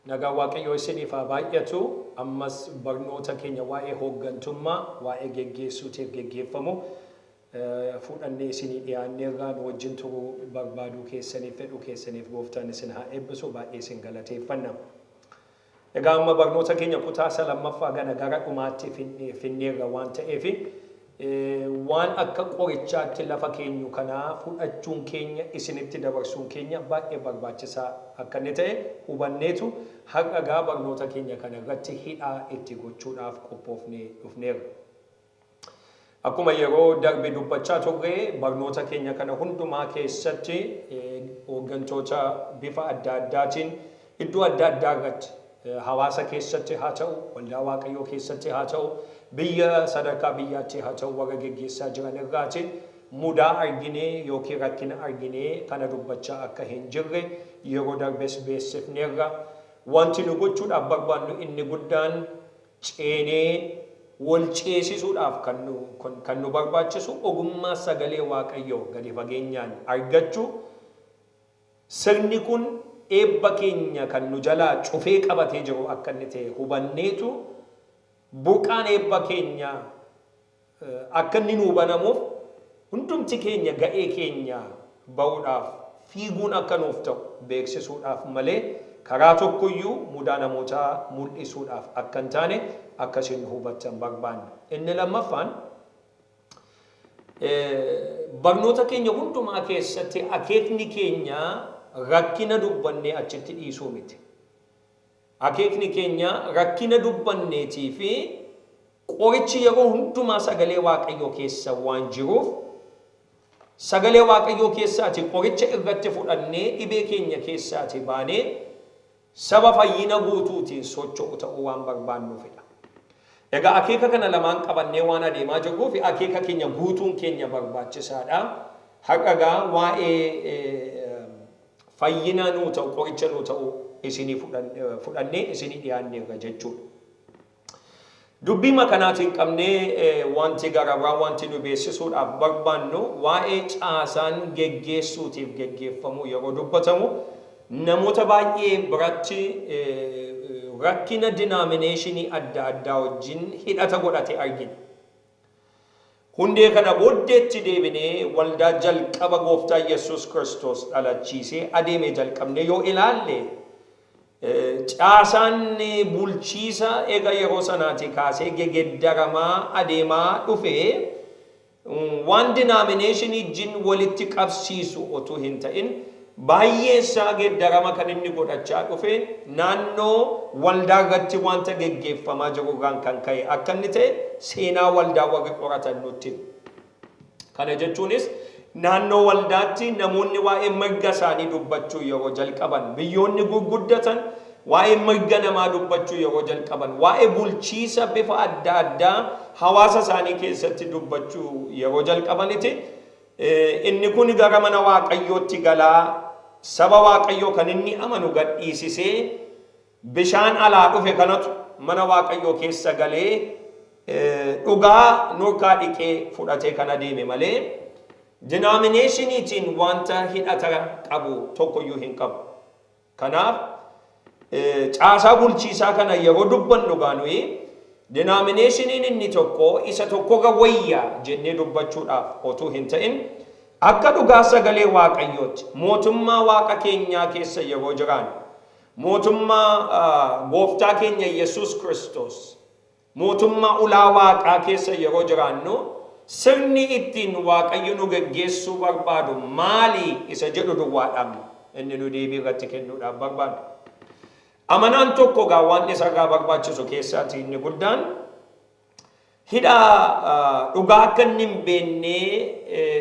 Nagaan Waaqayyoo isiniif haa baay'atu. Ammas barnoota keenya waa'ee hooggantummaa, waa'ee geggeessuutiif geggeeffamu fudhannee isinii dhiyaanneerraa. Nu wajjin turuu barbaaduu keessaniif, fedhuu keessaniif Gooftaan isin haa eebbisu, baay'ee isin galateeffanna. Egaa amma barnoota keenya kutaa isa lammaffaa gana gara dhumaatti finneerra waan ta'eef, waan akka qorichaatti lafa keenyu kanaa fudhachuun keenya, isinitti dabarsuun keenya baay'ee barbaachisaa akka inni ta'e hubanneetu, har'a gaa barnoota keenya kana irratti hidhaa itti gochuudhaaf qophoofnee dhufneerra. Akkuma yeroo darbe dubbachaa turre, barnoota keenya kana hundumaa keessatti hooggantoota bifa adda addaatiin iddoo adda addaa irratti, hawaasa keessatti haa ta'u, waldaa Waaqayyoo keessatti haa ta'u, biyya sadarkaa biyyaatti haa ta'u, warra geggeessaa jiran irraati mudaa arginee yookiin rakkina arginee kana dubbachaa akka hin jirre yeroo darbes beeksifneerra. Wanti nu gochuudhaaf barbaannu inni guddaan, ceenee wal ceesisuudhaaf kan nu barbaachisu ogummaa sagalee Waaqayyoo gadi fageenyaan argachuu, sirni kun eebba keenya kan nu jalaa cufee qabatee jiru akka inni ta'e hubanneetu, burqaan eebba keenya akka inni nuu banamuuf hundumti keenya ga'ee keenya ba'uudhaaf fiiguun akka nuuf ta'u beeksisuudhaaf malee, karaa tokkoyyuu mudaa namootaa mul'isuudhaaf akka hin taane akkasiin hubattan barbaanna. Inni lammaffaan, barnoota keenya hundumaa keessatti akeekni keenya rakkina dubbannee achitti dhiisuu miti. Akeekni keenya rakkina dubbanneetii fi qorichi yeroo hundumaa sagalee Waaqayyoo keessa waan jiruuf, sagalee Waaqayyoo keessaati qoricha irratti fudhannee dhibee keenya keessaati baanee saba fayyina guutuutiin socho'u ta'uu waan barbaannuufidha. Egaa akeeka kana lamaan qabannee waan adeemaa jirruuf, akeeka keenya guutuun keenya barbaachisaadha. Har'a gaa waa'ee fayyina nuu ta'u, qoricha nuu ta'u isinii fudhannee isinii dhiyaanneerra jechuudha. Dubbii makanaatiin qabnee, wanti gara biraa wanti nu beeksisuudhaaf barbaannu, waa'ee caasaan geggeessuutiif geggeeffamuu yeroo dubbatamu namoota baay'ee biratti rakkina denomination adda addaa wajjin hidhata godhate argina. Hundee kana booddeetti deebinee waldaa jalqaba Gooftaa Yesuus Kiristoos dhalachiisee adeeme jalqabnee yoo ilaalle, caasaan bulchiisa eega yeroo sanaati kaasee gegeddaramaa adeemaa dhufee waan denomination wajjin walitti qabsiisu otuu hin ta'in, baay'ee isaa geddarama kan inni godhachaa dhufe naannoo waldaa irratti wanta geggeeffamaa jiru irraan kan ka'e akka inni ta'e seenaa waldaa warri qoratan nutti himu. Kana jechuunis, naannoo waldaatti namoonni waa'ee mirga isaanii dubbachuu yeroo jalqaban, biyyoonni gurguddatan waa'ee mirga namaa dubbachuu yeroo jalqaban, waa'ee bulchiisa bifa adda addaa hawaasa isaanii keessatti dubbachuu yeroo jalqabaniti inni kun gara mana Waaqayyootti galaa, saba Waaqayyoo kan inni amanu gadhiisisee, bishaan alaa dhufe kanatu mana Waaqayyoo keessa galee dhugaa nurkaa dhiqee fudhatee kan adeeme malee, denominationiitiin wanta hidhata qabu tokkoyyuu hin qabu. Kanaaf caasaa bulchiisaa kana yeroo dubbannu gaanuyi denominationiin inni tokko isa tokkorra wayya jennee dubbachuudhaaf otuu hin ta'in, akka dhugaa sagalee Waaqayyootti mootummaa Waaqa keenyaa keessa yeroo jiraannu, mootummaa Gooftaa keenya Yesuus Kiristoos, mootummaa ulaa Waaqaa keessa yeroo jiraannu, sirni ittiin Waaqayyo nu geggeessuu barbaadu maali isa jedhu duwwaadhaan inni nu deebii irratti kennuudhaaf barbaadu. Amanaan tokko gaa waan isarraa barbaachisu keessaati inni guddaan, hidhaa dhugaa akka inni hin beekne,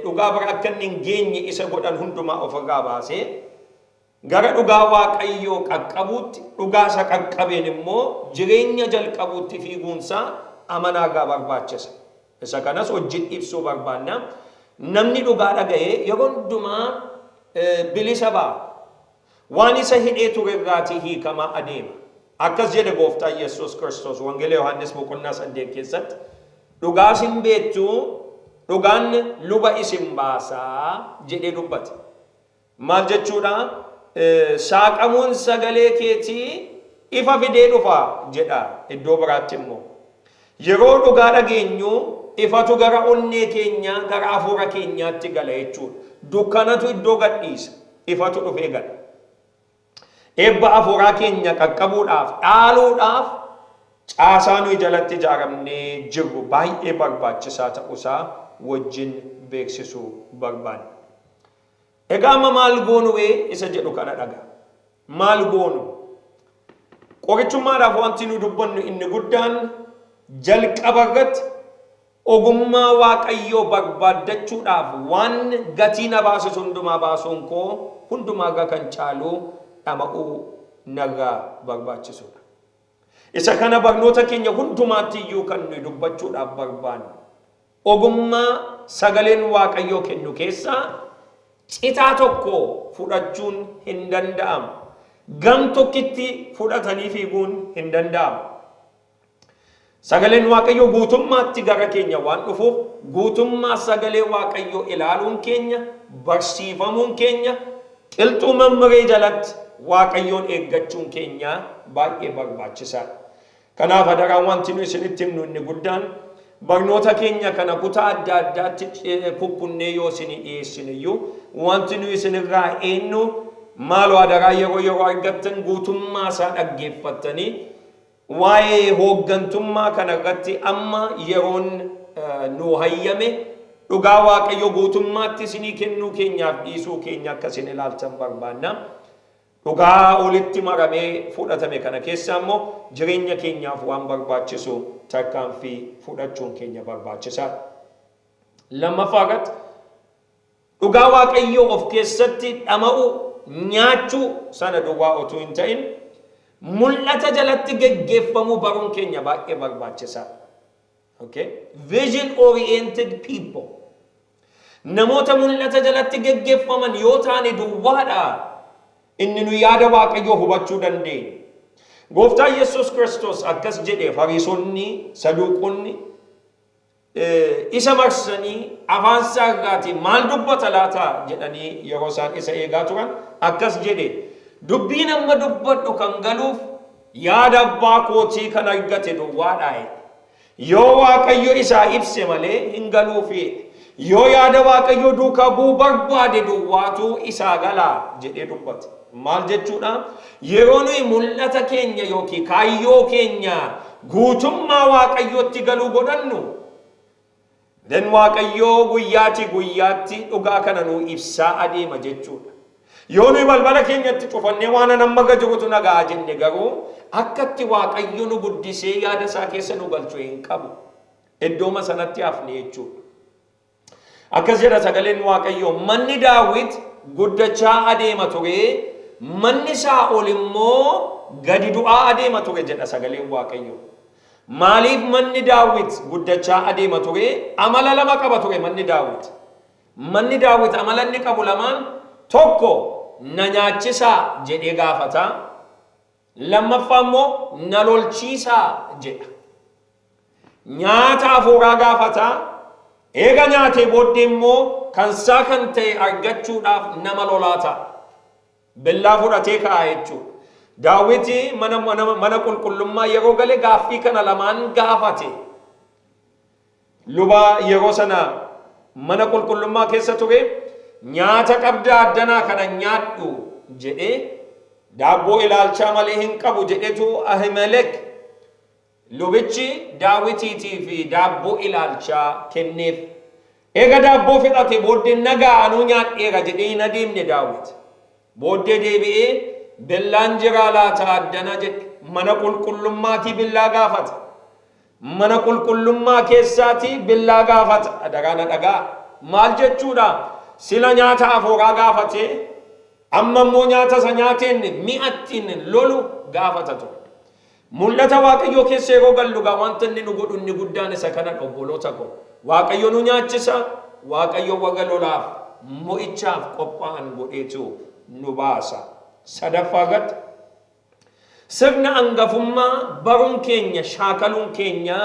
dhugaa bira akka inni hin geenye isa godhan hundumaa ofirraa baasee gara dhugaa Waaqayyoo qaqqabuutti, dhugaa isa qaqqabeen immoo jireenya jalqabuutti fiiguunsaa amanaarraa barbaachisa. Isa kanas wajjin ibsuu barbaanna. Namni dhugaa dhaga'ee yeroo hundumaa bilisa ba'a. Waan isa hidhee ture irraatii hiikamaa adeema. Akkas jedhe Gooftaan Yesuus Kiristoos Wangeela Yohaannis boqonnaa 8 keessatti, "Dhugaa isin beektu, dhugaan luba isin baasaa" jedhee dubbate. Maal jechuudha? Saaqamuun sagalee keetii Ifa fidee dhufa jedha iddoo biraatti immoo. Yeroo dhugaa dhageenyu ifatu gara onnee keenyaa, gara hafuura keenyaatti gala jechuudha. Dukkanatu iddoo gadhiisa. Ifatu dhufee gala. Eebba hafuuraa keenya qaqqabuudhaaf, dhaaluudhaaf caasaa nuyi jalatti ijaaramnee jirru baay'ee barbaachisaa ta'uusaa wajjin beeksisuu barbaanna. Egaa amma maal goonuree isa jedhu kana dhaga. Maal goonu? Qorichummaadhaaf wanti nu dubbannu inni guddaan jalqaba irratti ogummaa Waaqayyoo barbaaddachuudhaaf waan gatii na baasisu hundumaa baasuun koo hundumaa irra kan caalu dhama'uu narraa barbaachisudha. Isa kana barnoota keenya hundumaatti iyyuu kan nuyi dubbachuudhaaf barbaannu. Ogummaa sagaleen Waaqayyoo kennu keessaa citaa tokko fudhachuun hin danda'amu. Gam tokkitti fudhatanii fiiguun hin danda'amu. Sagaleen Waaqayyoo guutummaatti gara keenya waan dhufuuf, guutummaa sagalee Waaqayyoo ilaaluun keenya, barsiifamuun keenya, qilxuu mammiree jalatti Waaqayyoon eeggachuun keenya baay'ee barbaachisaadha. Kanaaf adaraa, wanti nu isinitti himnu inni guddaan, barnoota keenya kana kutaa adda addaatti kukkunnee yoo isinii dhiyeessine iyyuu, wanti nu isinirraa eenyu, maaloo adaraa, yeroo yeroo argattan guutummaa isaa dhaggeeffattanii, waa'ee hooggantummaa kana irratti amma yeroon nu hayyame dhugaa Waaqayyo guutummaatti isinii kennuu keenyaaf dhiisuu keenya akka isin ilaaltan barbaanna. Dhugaa olitti maramee fudhatame kana keessa immoo jireenya keenyaaf waan barbaachisu tarkaanfii fudhachuun keenya barbaachisaadha. Lammaffaa irratti, dhugaa Waaqayyoo of keessatti dhama'uu, nyaachuu sana duwwaa otuu hin ta'in, mul'ata jalatti geggeeffamuu baruun keenya baay'ee barbaachisaadha. Okay? Vision oriented people. Namoota mul'ata jalatti geggeeffaman yoo taane duwwaadha inni nu yaada Waaqayyoo hubachuu dandeenya. Gooftaan Yesuus Kiristoos akkas jedhe: Fariisonni, Saduuqonni isa marsanii afaan isaa irraatii maal dubbata laata jedhanii yeroo isaan isa eegaa turan akkas jedhe: "Dubbiin amma dubbadhu kan galuuf yaada abbaa kootii kan argate duwwaadha." Yoo Waaqayyo isaa ibse malee hin galuufi. Yoo yaada Waaqayyo duukaa bu'uu barbaade duwwaatu isaa galaa jedhee dubbate. Maal jechuudha? Yeroo nuyi mul'ata keenya yookiin kaayyoo keenya guutummaa Waaqayyootti galuu godhannu, then Waaqayyoo guyyaati guyyaatti dhugaa kana nuu ibsaa adeema jechuudha. Yoo nuyi balbala keenyatti cufannee waan amma irra jirutu nagaa jenne garuu, akkatti Waaqayyo nu guddisee yaada isaa keessa nu galchu hin qabu. Iddooma sanatti hafne jechuudha. Akkas jedha sagaleen Waaqayyoo: "Manni Daawit guddachaa adeema ture, manni Saa'ol immoo gadi du'aa adeema ture" jedha sagaleen Waaqayyoo. Maaliif manni Daawit guddachaa adeema ture? Amala lama qaba ture manni Daawit. Manni Daawit amala inni qabu lamaan: tokko, na nyaachisaa jedhee gaafata. Lammaffaa immoo na lolchiisaa jedha. Nyaata hafuuraa gaafata. Eega nyaatee booddee immoo kansaa kan ta'e argachuudhaaf nama lolaa ta'a. Billaa fudhatee ka'a jechuudha. Daawiti mana qulqullummaa yeroo gale gaaffii kana lamaan gaafate. Luba yeroo sana mana qulqullummaa keessa ture, "Nyaata qabdaa addanaa kana nyaadhu" jedhee, "Daabboo ilaalchaa malee hin qabu" jedhetu Ahimelek lubichi Daawitiitii fi daabboo ilaalchaa kenneef. Eega daabboo fixate booddee, "Nagaa, anuu nyaadheera" jedhee hin adeemne Daawit. Booddee deebi'ee, "Billaan jiraa laata addana?" jedhe. Mana qulqullummaatii billaa gaafata. Mana qulqullummaa keessaatii billaa gaafata. Adaraa na dhagaa. Maal jechuudha? Sila nyaata hafuuraa gaafatee, amma immoo nyaata isa nyaateen mi'a ittiin lolu gaafata ture. Mul'ata Waaqayyoo keessa yeroo gallu gaa wanta inni nu godhu inni guddaan isa kanadha, obboloota koo. Waaqayyo nu nyaachisa, Waaqayyo warra lolaaf mo'ichaaf qophaa'an godheetu nu baasa. Sadaffaa irratti, sirna hangafummaa baruun keenya, shaakaluun keenya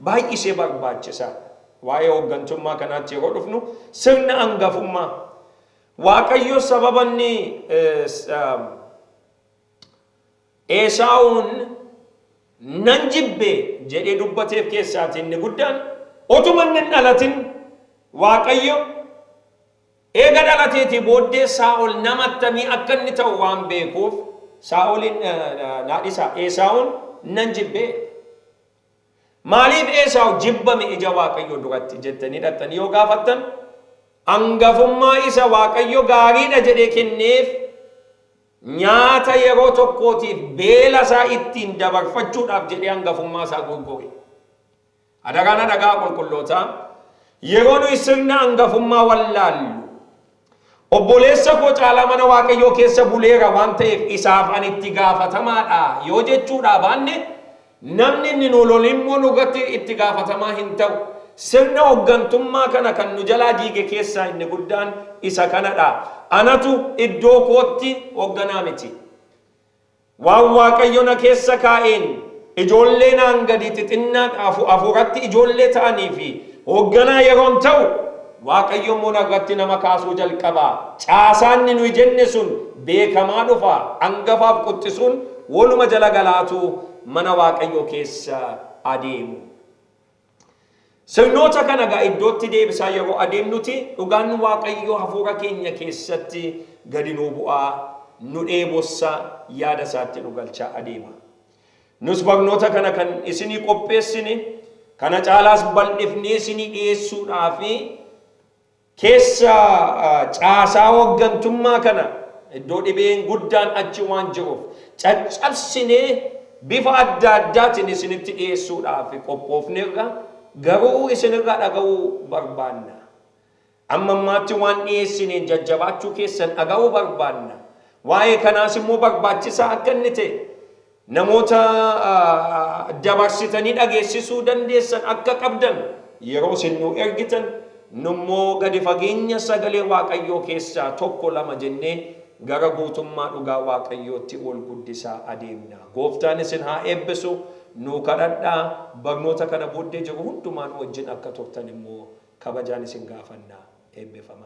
baay'isee barbaachisaadha. Waa'ee hooggantummaa kanaatti yeroo dhufnu, sirna hangafummaa Waaqayyo sababa inni Esaawun nan jibbe jedhee dubbateef keessaati inni guddaan otuma inni hin dhalatin Waaqayyo eega dhalateetii booddee Saa'ol nama attamii akka inni ta'u waan beekuuf Saa'olin naadhisa Esaawun nan jibbee. Maaliif Esaaw jibbame ija Waaqayyoo duratti jettanii dhaqxanii yoo gaafattan, angafummaa isa Waaqayyo gaariidha jedhee kenneef nyaata yeroo tokkootiif beela isaa ittiin dabarfachuudhaaf jedhee angafummaa isaa gurgure. Adaraa na dhaga'aa qulqullootaa, yeroo nuyi sirna angafummaa wallaallu, obboleessa koo caalaa mana Waaqayyoo keessa buleera waan ta'eef isaaf ani itti gaafatamaadha yoo jechuudhaa baanne, namni inni nu lolu immoo nurratti itti gaafatamaa hin ta'u. Sirna hoggantummaa kana kan nu jalaa diige keessaa inni guddaan isa kanadha. Anatu iddoo kootti hogganaa miti. Waan Waaqayyo na keessa kaa'een ijoollee naan gadi xixinnaa hafuuratti ijoollee ta'anii fi hoogganaa yeroon ta'u, Waaqayyo immoo narratti nama kaasuu jalqaba. Caasaanni nuyi jenne sun beekamaa dhufa. Angafaaf quxxisuun waluma jala galaatu mana Waaqayyoo keessa adeemu. Sirnoota kana egaa iddootti deebisaa yeroo adeemnuti dhugaan Waaqayyoo hafuura keenya keessatti gadi nuu bu'aa, nu dheebossa, yaada isaatti nu galchaa adeema. Nus barnoota kana kan isinii qopheessine kana caalaas bal'ifnee isinii dhiyeessuudhaafi keessa caasaa hoggantummaa kana iddoo dhibeen guddaan achi waan jiruuf caccabsinee bifa adda addaatiin isinitti dhiyeessuudhaaf qophoofneerra, garuu isinirraa dhaga'uu barbaanna. Amma ammaatti waan dhiyeessineen jajjabaachuu keessan dhaga'uu barbaanna. Waa'ee kanaas immoo barbaachisaa akka inni ta'e namoota dabarsitanii dhageessisuu dandeessan akka qabdan yeroo isin nuu ergitan, nummoo gadi fageenya sagalee Waaqayyoo keessaa tokko lama jennee gara guutummaa dhugaa Waaqayyootti ol guddisaa adeemna. Gooftaan isin haa eebbisu. Nuu kadhadhaa. Barnoota kana booddee jiru hundumaa nu wajjin akka turtan immoo kabajaan isin gaafanna. Eebbifama.